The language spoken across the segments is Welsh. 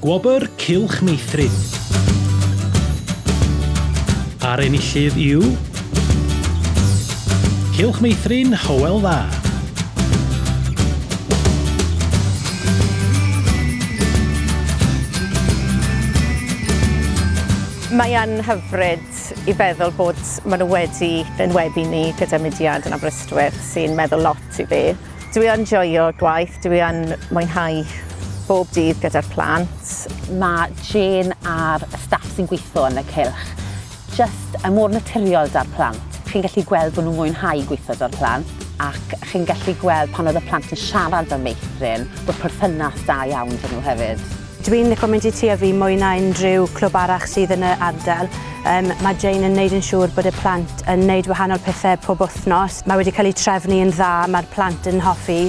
Gwobr Cylch Meithrin. A'r enillydd yw... Cylch Meithrin Hywel Dda. Mae yn hyfryd i feddwl bod maen nhw wedi enwebu ni gyda mudiad yn Aberystwyth sy'n meddwl lot i fi. Dwi yn joio gwaith, dwi yn mwynhau bob dydd gyda'r plant. Mae Jane a'r staff sy'n gweithio yn y cylch jyst yn mor naturiol 'da'r plant. Chi'n gallu gweld bod nhw'n mwynhau gweithio 'da'r plant ac chi'n gallu gweld pan oedd y plant yn siarad am meithrin bod perthynas da iawn 'da nhw hefyd. Dwi'n lico mynd i Tŷ a Fi mwy na unrhyw clwb arall sydd yn y ardal. Um, mae Jane yn neud yn siŵr bod y plant yn neud wahanol pethau pob wythnos. Mae wedi cael ei trefnu yn dda, mae'r plant yn hoffi.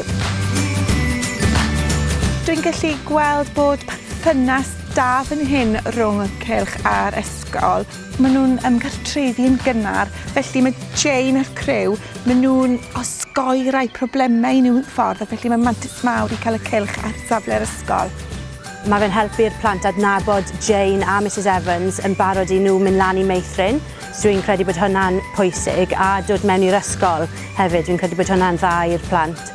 Dwi'n gallu gweld bod perthynas da fan hyn rhwng y cylch a'r ysgol. Maen nhw'n ymgartrefu yn gynnar, felly mae Jane a'r criw, maen nhw'n osgoi rai problemau i nhw ffordd, a felly mae'n mantais mawr i cael y cylch ar safle'r ysgol. Mae fe'n helpu'r plant adnabod Jane a Misus Evans yn barod i nhw mynd lan i meithrin. So dwi'n credu bod hwnna'n pwysig a dod mewn i'r ysgol hefyd. Dwi'n credu bod hwnna'n dda i'r plant.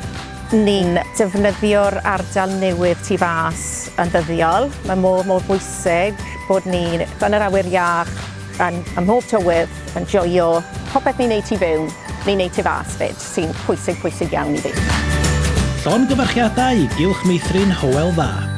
Ni'n defnyddio'r ardal newydd tu fas yn ddyddiol. Mae mor, mor bwysig bod ni yn yr awyr iach, yn, ym mhob tywydd, yn joio popeth ni'n neud tu fewn, ni'n neud tu fas 'fyd, sy'n pwysig, pwysig iawn i fi. Llongyfarchiadau i Gylch Meithrin Hywel Dda.